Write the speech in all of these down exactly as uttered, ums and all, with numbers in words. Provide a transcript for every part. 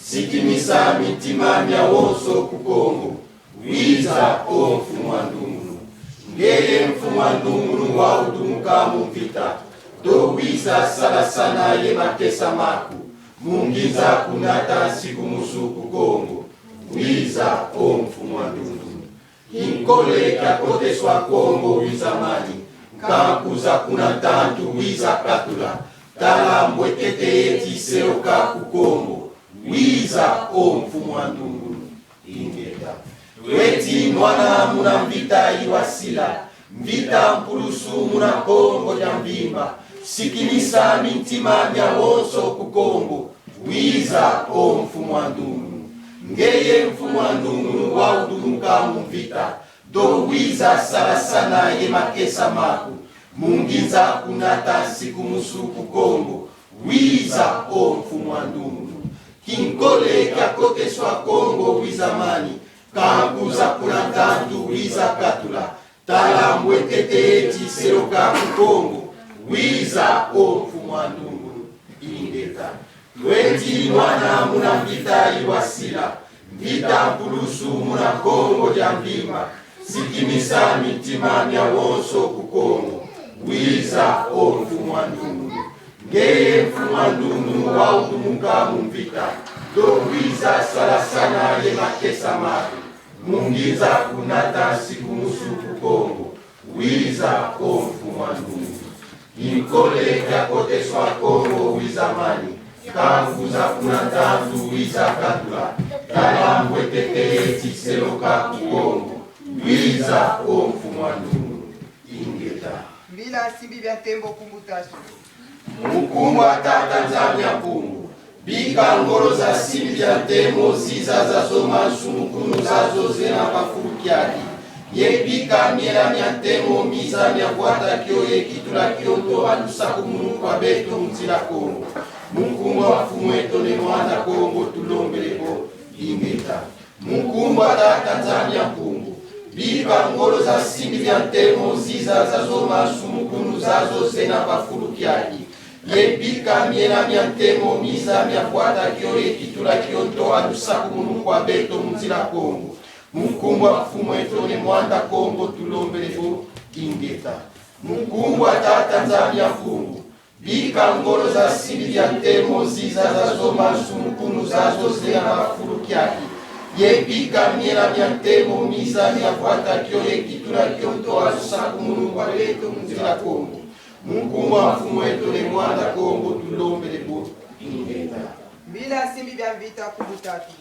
Sikimisa mintima miawonso ku Kongo. Wiza, o Mfumu a Ndungunu. Ngeye Mfumu a Ndungunu wau dumuka mu mvita, to wiza salasana ye makesa maku, mu nginza kunata nsikumusu ku Kongo. Wiza, o Mfumu a Ndungunu. Kinkole kia koteswa Kongo wiza mani, nkanku za kuna ntantu wiza katula, tala mbwetete yeti seloka ku Kongo. Wiza, o Mfumu a Ndungunu. Ingeta. Tweti nwana muna mvita iwasila, mvita mpulusu muna Kongo dia mvimba. Sikimisa mintima miawonso ku Kongo. Wiza, o Mfumu a Ndungunu. Ngeye Mfumu a Ndungunu wau dumuka mu mvita, to wiza salasana ye makesa maku, mu nginza kunata nsikumusu ku Kongo. Wiza, o Mfumu a Ndungunu. Kinkole kia koteswa Kongo wiza mani, nkanku za kuna ntantu wiza katula, tala mbwetete yeti seloka ku Kongo. Wiza, o Mfumu a Ndungunu. Ingeta. Tweti nwana muna mvita iwasila, mvita mpulusu muna Kongo dia mvimba. Sikimisa mintima miawonso ku Kongo. Wiza, o Mfumu a Ndungunu. Ngeye Mfumu a Ndungunu wau dumuka mu mvita, to wiza salasana ye makesa maku, mu nginza kunata nsikumusu ku Kongo. Wiza, o Mfumu a Ndungunu. Kinkole kia koteswa Kongo wiza mani, nkanku za kuna ntantu wiza katula, tala mbwetete yeti seloka ku Kongo. Wiza, o Mfumu a Ndungunu. Ingeta. Mbila simbi bia ntembo nkumbu tatu. Mu nkumbu a Tata Nzambi a Mpungu, bika ngolo za simbi bia ntemo ziza zazoma nsumukunu zazo zena va fulu kiaki, ye bika miela mia ntemo miza mia vwata kio ye kitula kio nto a lusakumunu kwa beto mu nzila Kongo. Mu nkumbu a Mfumu eto Ne Mwanda Kongo tulombele vo: Ingeta. Mu nkumbu a Tata Nzambi a Mpungu, bika ngolo za simbi bia ntemo ziza zazoma nsumukunu zazo zena va fulu kiaki, ye bika miela mia ntemo miza mia vwata kio ye kitula kio nto a lusakumunu kwa beto mu nzila Kongo. Mu nkumbu a Mfumu eto Ne Mwanda Kongo tulombele vo: Ingeta. Mu nkumbu a Tata Nzambi a Mpungu, bika ngolo za simbi bia ntemo ziza zazoma nsumukunu zazo zena va fulu kiaki, ye bika miela mia ntemo miza mia vwata kio ye kitula kio nto a lusakumunu kwa beto mu nzila Kongo. Mu nkumbu a Mfumu eto Ne Mwanda Kongo tulombele vo: Ingeta. Mbila simbi bia mvita nkumbu tatu.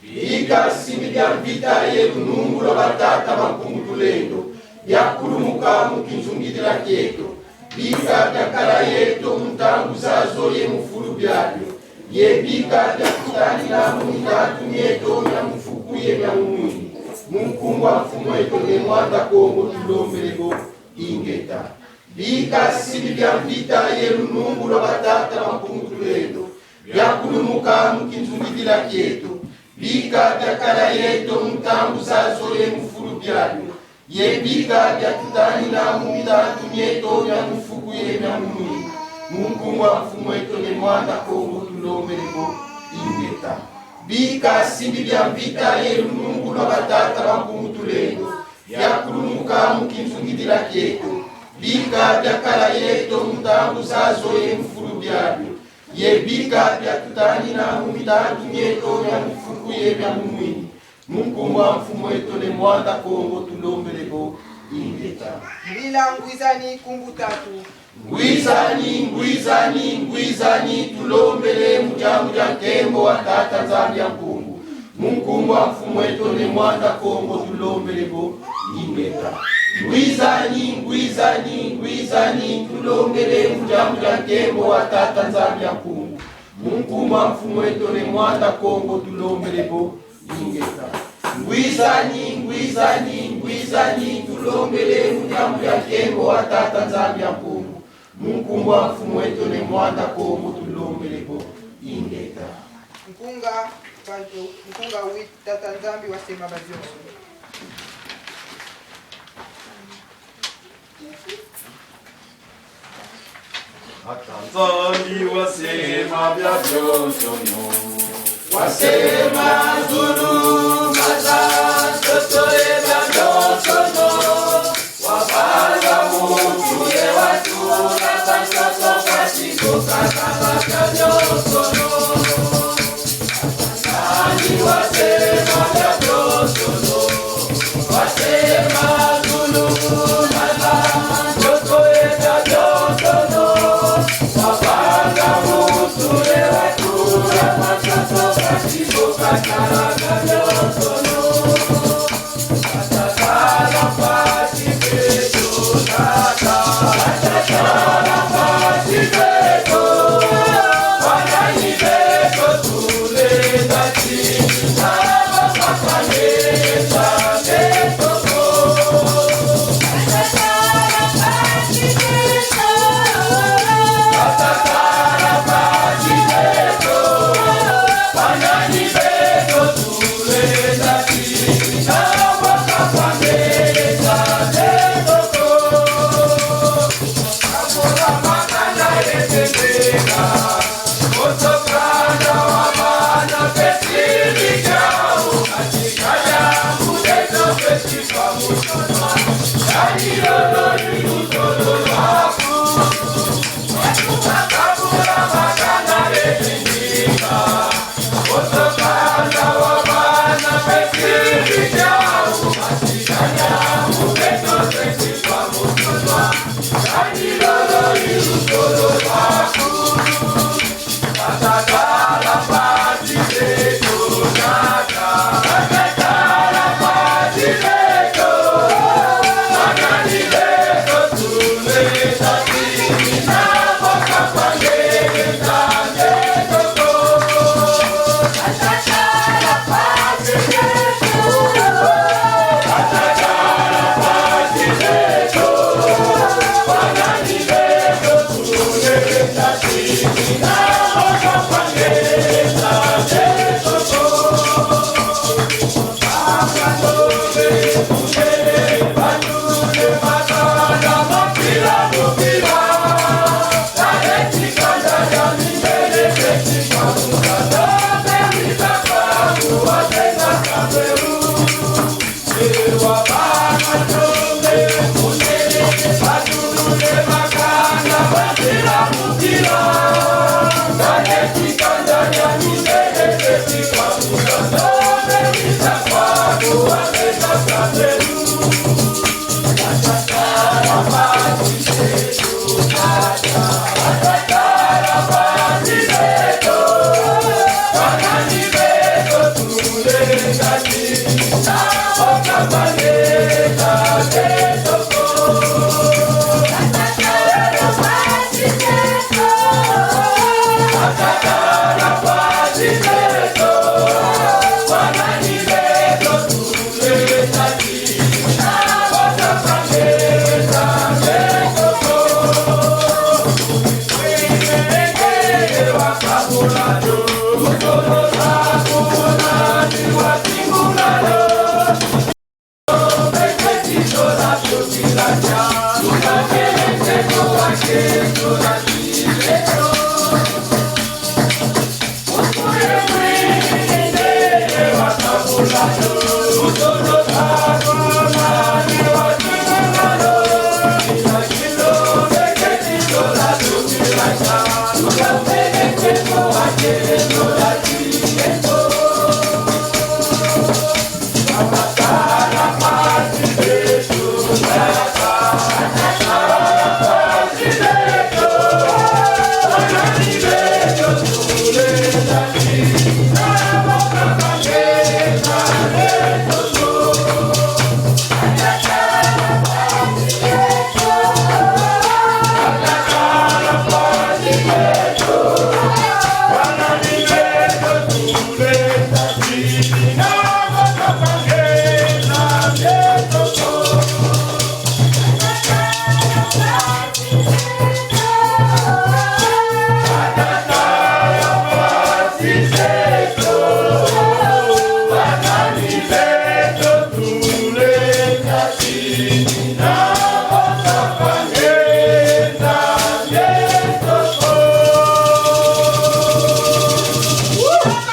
Bika simbi bia mvita ye lunungu lwa batata ba Mpungu Tulendo biakulumuka mu kinzungidila kieto. Bika biakala yeto mu ntangu zazo ye mu fulu biabio, ye bika biatutanina mu mitantu mieto mia mu fuku ye mia mu mwini. Mu nkumbu a Mfumu eto Ne Mwanda Kongo tulombele vo: Ingeta. Bika simbi bia mvita ye lunungu lwa batata ba Mpungu Tulendo biakulumuka mu kinzungidila kieto. Bika biakala yeto mu ntangu zazo ye mu fulu biabio, ye bika biatutanina mu mitantu mieto mia mu fuku ye mia mu mwini. Mu nkumbu a Mfumu eto Ne Mwanda Kongo tulombele vo: Ingeta. Bika simbi bia mvita ye lunungu lwa batata ba Mpungu Tulendo biakulumuka mu kinzungidila kieto. Bika biakala yeto mu ntangu zazo ye mu fulu biabio, ye bika biatutanina mu mitantu mieto mia mu fuku ye mia mu mwini. Mu nkumbu a Mfumu eto Ne Mwanda Kongo tulombele vo: Ingeta. Mbila ngwizani nkumbu tatu. Ngwizani, ngwizani, ngwizani, tulombele mu diambu dia nkembo wa Tata Nzambi a Mpungu. Mu nkumbu a Mfumu eto Ne Mwanda Kongo tulombele vo: Ingeta. Ngwizani, ngwizani, ngwizani, tulombele mu diambu dia nkembo wa Tata Nzambi a Mpungu. Mu nkumbu a Mfumu eto Ne Mwanda Kongo tulombele vo: Ingeta. Ngwizani, ngwizani, ngwizani, tulombele mu diambu dia nkembo wa Tata Nzambi a Mpungu. Mu nkumbu a Mfumu eto Ne Mwanda Kongo tulombele vo: Ingeta. Nkunga, nkunga wi, Tata Nzambi wasema bavionso. Tata Nzambi wasema bavionso, no. Wasema zulu, maza, ntoto ye byansono. Wabanga muntu ye watula bantoto kwa siko kakalaka byansono. Nani wasema byansono? Wasema zulu, maza, ntoto ye byansono. Wabanga muntu ye watula bantoto kwa siko kakalaka byansono.